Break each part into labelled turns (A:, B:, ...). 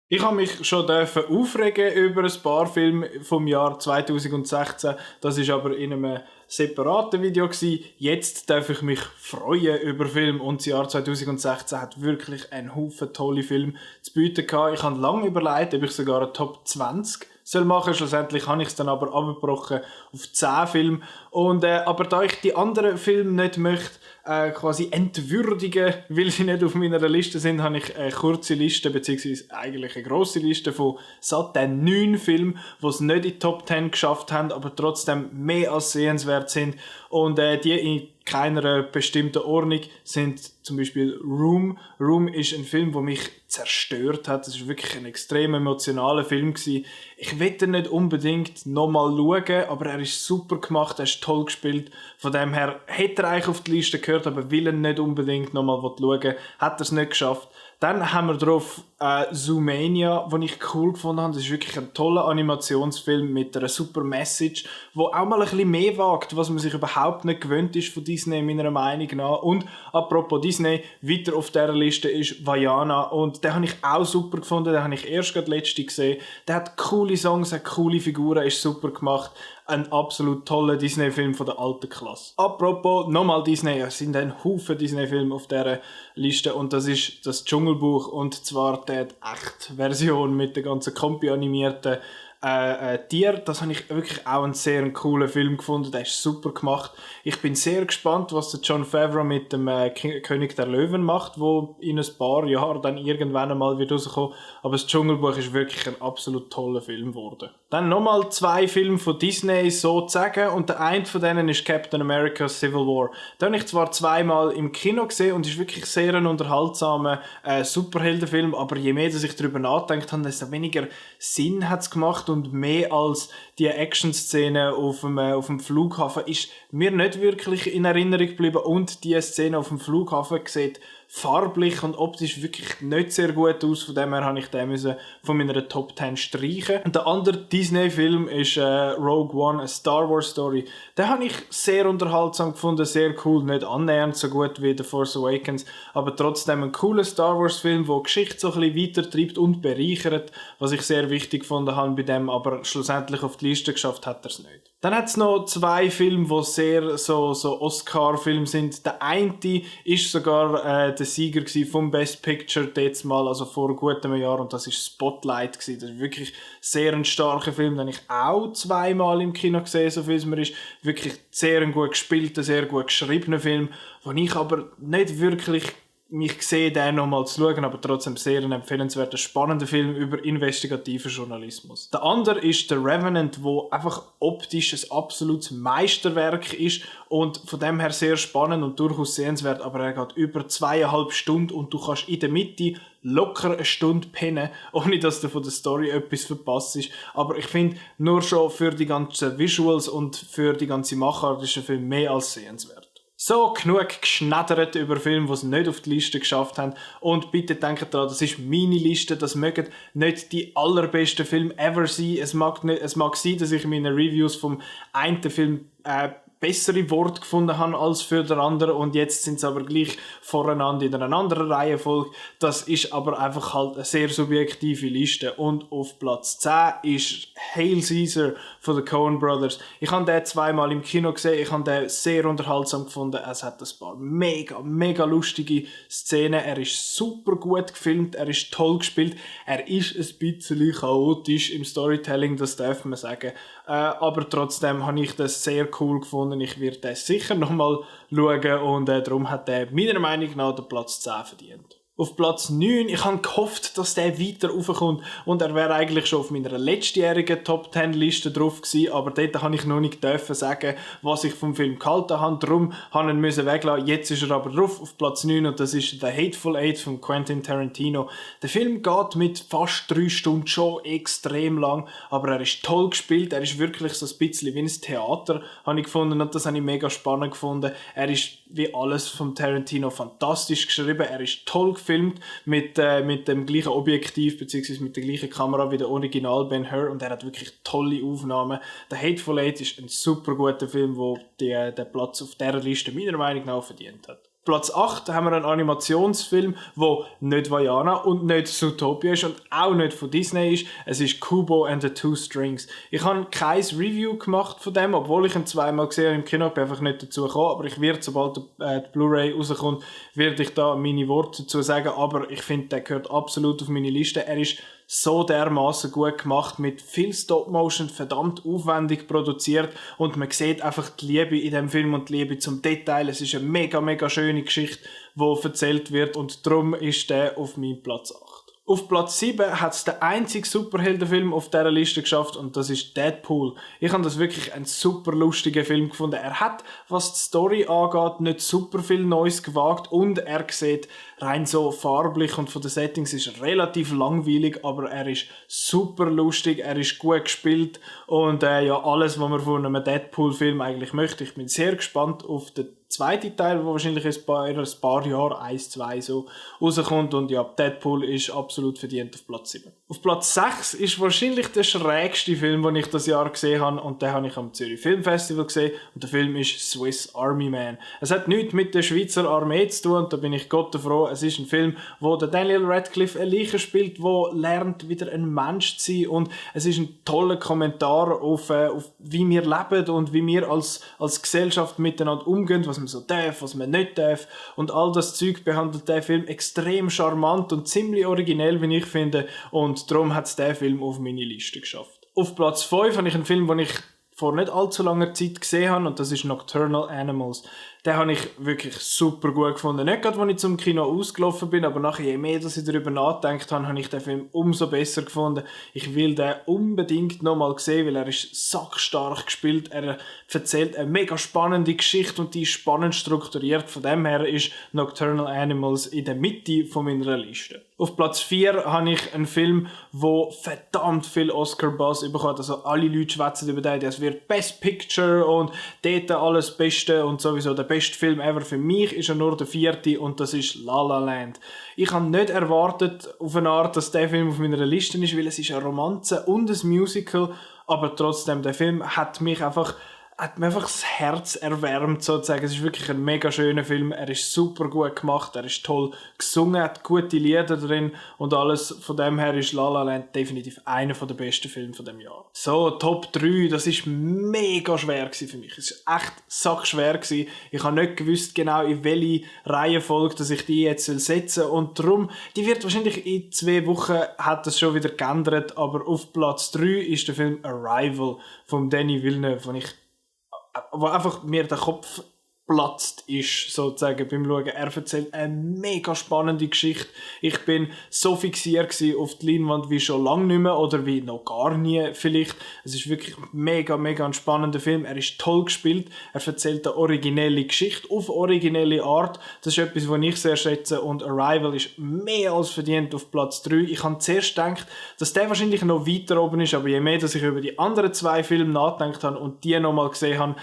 A: Ich habe mich schon aufregen über ein paar Filme vom Jahr 2016. Das ist aber in einem separaten Video gewesen. Jetzt darf ich mich freuen über Filme und das Jahr 2016 hat wirklich einen Haufen tolle Filme zu bieten gehabt. Ich habe lange überlegt, ob ich sogar eine Top 20 soll machen. Schlussendlich habe ich es dann aber abgebrochen auf 10 Filme. Aber da ich die anderen Filme nicht möchte, quasi entwürdigen, weil sie nicht auf meiner Liste sind, habe ich eine kurze Liste, beziehungsweise eigentlich eine grosse Liste von satt 9 Filmen, die es nicht in die Top 10 geschafft haben, aber trotzdem mehr als sehenswert sind. Und die in keiner bestimmten Ordnung sind zum Beispiel Room. Room ist ein Film, der mich zerstört hat. Es war wirklich ein extrem emotionaler Film gewesen. Ich will ihn nicht unbedingt nochmal schauen, aber er ist super gemacht, er ist toll gespielt. Von dem her hätte er eigentlich auf die Liste gehört, aber will ihn nicht unbedingt nochmal schauen, hat er es nicht geschafft. Dann haben wir drauf Zoomania, den ich cool gefunden habe. Das ist wirklich ein toller Animationsfilm mit einer super Message, wo auch mal ein bisschen mehr wagt, was man sich überhaupt nicht gewöhnt ist von Disney, meiner Meinung nach. Und apropos Disney, weiter auf dieser Liste ist Vaiana und den habe ich auch super gefunden, den habe ich erst gerade letzte gesehen. Der hat coole Songs, hat coole Figuren, ist super gemacht. Ein absolut toller Disney-Film von der alten Klasse. Apropos, nochmal Disney, es sind ein Haufen Disney-Filme auf dieser Liste und das ist das Dschungelbuch und zwar die Echt-Version mit der ganzen Compi-animierten Tier. Das habe ich wirklich auch einen sehr coolen Film gefunden, der ist super gemacht. Ich bin sehr gespannt, was der Jon Favreau mit dem König der Löwen macht, wo in ein paar Jahren dann irgendwann einmal wird rauskommen. Aber das Dschungelbuch ist wirklich ein absolut toller Film geworden. Dann nochmal 2 Filme von Disney sozusagen und der eine von denen ist Captain America Civil War. Den habe ich zwar 2-mal im Kino gesehen und ist wirklich sehr ein unterhaltsamer Superheldenfilm, aber je mehr dass ich darüber nachgedacht habe, desto weniger Sinn hat es gemacht und mehr als die Action-Szene auf dem Flughafen ist mir nicht wirklich in Erinnerung geblieben und die Szene auf dem Flughafen sieht farblich und optisch wirklich nicht sehr gut aus, von dem her habe ich den von meiner Top 10 streichen. Und der andere Disney-Film ist Rogue One, A Star Wars Story. Den habe ich sehr unterhaltsam gefunden, sehr cool, nicht annähernd so gut wie The Force Awakens, aber trotzdem ein cooler Star Wars Film, der Geschichte so ein bisschen weitertreibt und bereichert, was ich sehr wichtig gefunden habe bei dem, aber schlussendlich auf die Liste geschafft hat er es nicht. Dann hat es noch 2 Filme, die sehr so Oscar-Filme sind. Der eine ist sogar der Sieger vom Best Picture jetzt mal, also vor gutem Jahr, und das ist Spotlight gewesen. Das ist wirklich sehr ein starker Film, den ich auch 2-mal im Kino gesehen, so viel es mir ist. Wirklich sehr ein gut gespielter, sehr gut geschriebener Film, wo ich aber nicht wirklich mich sehe, den nochmal zu schauen, aber trotzdem sehr ein empfehlenswerter, spannender Film über investigativen Journalismus. Der andere ist The Revenant, wo einfach optisch ein absolutes Meisterwerk ist und von dem her sehr spannend und durchaus sehenswert, aber er geht über 2,5 Stunden und du kannst in der Mitte locker eine Stunde pennen, ohne dass du von der Story etwas verpasst ist. Aber ich finde, nur schon für die ganzen Visuals und für die ganze Machart ist der Film mehr als sehenswert. So, genug geschnattert über Filme, die es nicht auf die Liste geschafft haben. Und bitte denkt daran, das ist meine Liste, das mögen nicht die allerbesten Filme ever sein. Es mag sein, dass ich in meinen Reviews vom einen Film bessere Worte gefunden habe als für den anderen und jetzt sind sie aber gleich voreinander in einer anderen Reihenfolge. Das ist aber einfach halt eine sehr subjektive Liste. Und auf Platz 10 ist Hail Caesar von den Coen Brothers. Ich habe den 2-mal im Kino gesehen, ich habe den sehr unterhaltsam gefunden. Es hat ein paar mega lustige Szenen. Er ist super gut gefilmt, er ist toll gespielt. Er ist ein bisschen chaotisch im Storytelling, das darf man sagen. Aber trotzdem habe ich das sehr cool gefunden. Ich werde das sicher nochmal schauen und darum hat er meiner Meinung nach den Platz 10 verdient. Auf Platz 9, ich habe gehofft, dass der weiter raufkommt und er wäre eigentlich schon auf meiner letztjährigen Top 10 Liste drauf gewesen, aber dort habe ich noch nicht dürfen sagen, was ich vom Film gehalten habe, darum habe ich ihn weglassen. Jetzt ist er aber drauf auf Platz 9 und das ist The Hateful Eight von Quentin Tarantino. Der Film geht mit fast 3 Stunden schon extrem lang, aber er ist toll gespielt, er ist wirklich so ein bisschen wie ein Theater, habe ich gefunden und das habe ich mega spannend gefunden. Er ist wie alles vom Tarantino fantastisch geschrieben, er ist toll gefilmt, gefilmt mit dem gleichen Objektiv bzw. mit der gleichen Kamera wie der Original Ben-Hur und er hat wirklich tolle Aufnahmen. Der Hateful Eight ist ein super guter Film, der den Platz auf dieser Liste meiner Meinung nach verdient hat. Platz 8 haben wir einen Animationsfilm, der nicht Vaiana und nicht Zootopia ist und auch nicht von Disney ist. Es ist Kubo and the Two Strings. Ich habe kein Review gemacht von dem, obwohl ich ihn zweimal gesehen habe im Kino. Ich bin einfach nicht dazu gekommen, aber ich werde, sobald die Blu-ray rauskommt, werde ich da meine Worte dazu sagen. Aber ich finde, der gehört absolut auf meine Liste. Er ist so dermaßen gut gemacht, mit viel Stop-Motion, verdammt aufwendig produziert und man sieht einfach die Liebe in dem Film und die Liebe zum Detail. Es ist eine mega, mega schöne Geschichte, die erzählt wird und darum ist der auf meinem Platz 8. Auf Platz 7 hat es der einzige Superheldenfilm auf dieser Liste geschafft und das ist Deadpool. Ich habe das wirklich einen super lustigen Film gefunden. Er hat, was die Story angeht, nicht super viel Neues gewagt und er sieht rein so farblich und von den Settings ist er relativ langweilig, aber er ist super lustig, er ist gut gespielt und ja, alles, was man von einem Deadpool-Film eigentlich möchte. Ich bin sehr gespannt auf den zweiten Teil, der wahrscheinlich ein paar Jahre, 1, 2 so, rauskommt und ja, Deadpool ist absolut verdient auf Platz 7. Auf Platz 6 ist wahrscheinlich der schrägste Film, den ich das Jahr gesehen habe und den habe ich am Zürich Filmfestival gesehen und der Film ist Swiss Army Man. Es hat nichts mit der Schweizer Armee zu tun und da bin ich Gott froh. Es ist ein Film, wo der Daniel Radcliffe eine Leiche spielt, wo lernt wieder ein Mensch zu sein und es ist ein toller Kommentar auf wie wir leben und wie wir als Gesellschaft miteinander umgehen, was man so darf, was man nicht darf und all das Zeug behandelt der Film extrem charmant und ziemlich originell, wie ich finde und darum hat es der Film auf meine Liste geschafft. Auf Platz 5 habe ich einen Film, den ich vor nicht allzu langer Zeit gesehen habe und das ist Nocturnal Animals. Den habe ich wirklich super gut gefunden. Nicht gerade, als ich zum Kino ausgelaufen bin, aber nachher, je mehr dass ich darüber nachgedacht habe, habe ich den Film umso besser gefunden. Ich will den unbedingt nochmal sehen, weil er ist sackstark gespielt. Er erzählt eine mega spannende Geschichte und die ist spannend strukturiert. Von dem her ist Nocturnal Animals in der Mitte von meiner Liste. Auf Platz 4 habe ich einen Film, der verdammt viel Oscar-Buzz bekommt. Also alle Leute schwätzen über den. Es wird Best Picture und dort alles Beste und sowieso der beste Film ever. Für mich ist er nur der 4. und das ist La La Land. Ich habe nicht erwartet auf eine Art, dass der Film auf meiner Liste ist, weil es ist eine Romanze und ein Musical, aber trotzdem, der Film hat mir einfach das Herz erwärmt, sozusagen. Es ist wirklich ein mega schöner Film. Er ist super gut gemacht, er ist toll gesungen, hat gute Lieder drin und alles. Von dem her ist La La Land definitiv einer der besten Filme von dem Jahr. So, Top 3, das ist mega schwer für mich. Es ist echt sackschwer gewesen. Ich habe nicht gewusst genau, in welche Reihenfolge dass ich die jetzt setzen soll. Und darum, die wird wahrscheinlich in 2 Wochen, hat das schon wieder geändert, aber auf Platz 3 ist der Film Arrival von Denis Villeneuve, wo einfach mir der Kopf platzt ist, sozusagen, beim Schauen. Er erzählt eine mega spannende Geschichte. Ich bin so fixiert auf die Leinwand wie schon lange nicht mehr oder wie noch gar nie vielleicht. Es ist wirklich mega, mega ein spannender Film. Er ist toll gespielt. Er erzählt eine originelle Geschichte auf originelle Art. Das ist etwas, was ich sehr schätze und Arrival ist mehr als verdient auf Platz 3. Ich habe zuerst gedacht, dass der wahrscheinlich noch weiter oben ist, aber je mehr, dass ich über die anderen 2 Filme nachgedacht habe und die nochmal gesehen habe,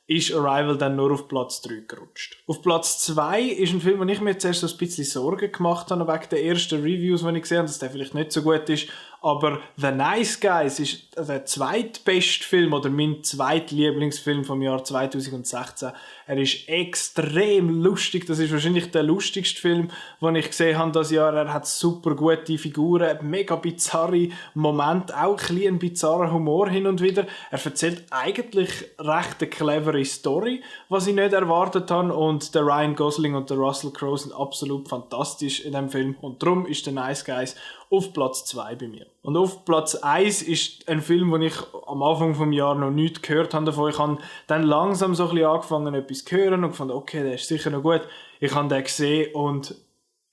A: ist Arrival dann nur auf Platz 3 gerutscht. Auf Platz 2 ist ein Film, wo ich mir zuerst so ein bisschen Sorgen gemacht habe, wegen der ersten Reviews, die ich gesehen habe, dass der vielleicht nicht so gut ist. Aber The Nice Guys ist der zweitbeste Film oder mein zweitlieblingsfilm vom Jahr 2016. Er ist extrem lustig. Das ist wahrscheinlich der lustigste Film, den ich gesehen habe dieses Jahr. Er hat super gute Figuren, mega bizarre Momente, auch ein bizarrer Humor hin und wieder. Er erzählt eigentlich recht eine clevere Story, was ich nicht erwartet habe. Und der Ryan Gosling und der Russell Crowe sind absolut fantastisch in dem Film. Und darum ist The Nice Guys auf Platz 2 bei mir. Und auf Platz 1 ist ein Film, den ich am Anfang des Jahres noch nichts gehört habe davon. Ich habe dann langsam so ein bisschen angefangen, etwas zu hören und gefunden, okay, der ist sicher noch gut. Ich habe den gesehen und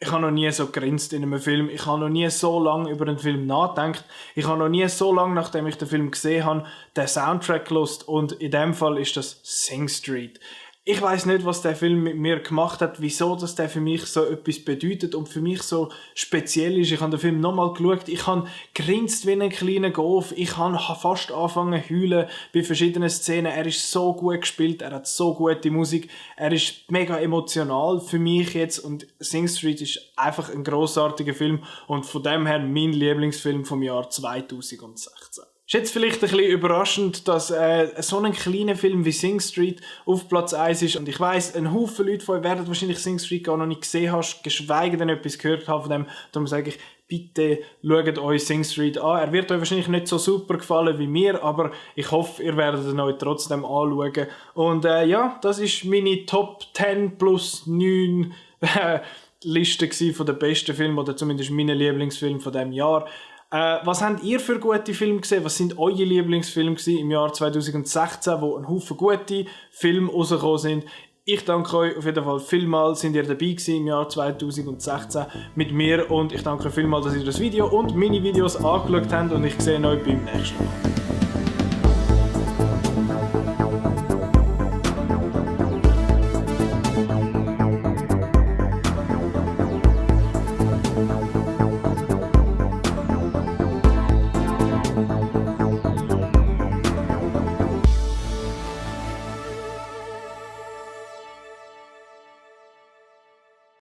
A: ich habe noch nie so gegrinst in einem Film. Ich habe noch nie so lange über einen Film nachgedacht. Ich habe noch nie so lange, nachdem ich den Film gesehen habe, den Soundtrack gehört. Und in dem Fall ist das Sing Street. Ich weiß nicht, was der Film mit mir gemacht hat, wieso dass der für mich so etwas bedeutet und für mich so speziell ist. Ich habe den Film nochmal geschaut, ich habe grinst wie ein kleiner Golf, ich habe fast angefangen zu heulen bei verschiedenen Szenen. Er ist so gut gespielt, er hat so gute Musik, er ist mega emotional für mich jetzt und Sing Street ist einfach ein grossartiger Film und von dem her mein Lieblingsfilm vom Jahr 2016. Ist jetzt vielleicht ein bisschen überraschend, dass so ein kleiner Film wie Sing Street auf Platz 1 ist. Und ich weiss, ein Haufen Leute von euch werden wahrscheinlich Sing Street gar noch nicht gesehen haben, geschweige denn etwas gehört haben von dem. Darum sage ich, bitte schaut euch Sing Street an. Er wird euch wahrscheinlich nicht so super gefallen wie mir, aber ich hoffe, ihr werdet ihn euch trotzdem anschauen. Und ja, das ist meine Top 10 plus 9 Liste von den besten Filmen, oder zumindest meine Lieblingsfilme von diesem Jahr. Was habt ihr für gute Filme gesehen? Was sind eure Lieblingsfilme im Jahr 2016, wo ein Haufen gute Filme rausgekommen sind? Ich danke euch auf jeden Fall vielmals, sind ihr dabei gewesen im Jahr 2016 mit mir und ich danke euch vielmals, dass ihr das Video und meine Videos angeschaut habt und ich sehe euch beim nächsten Mal.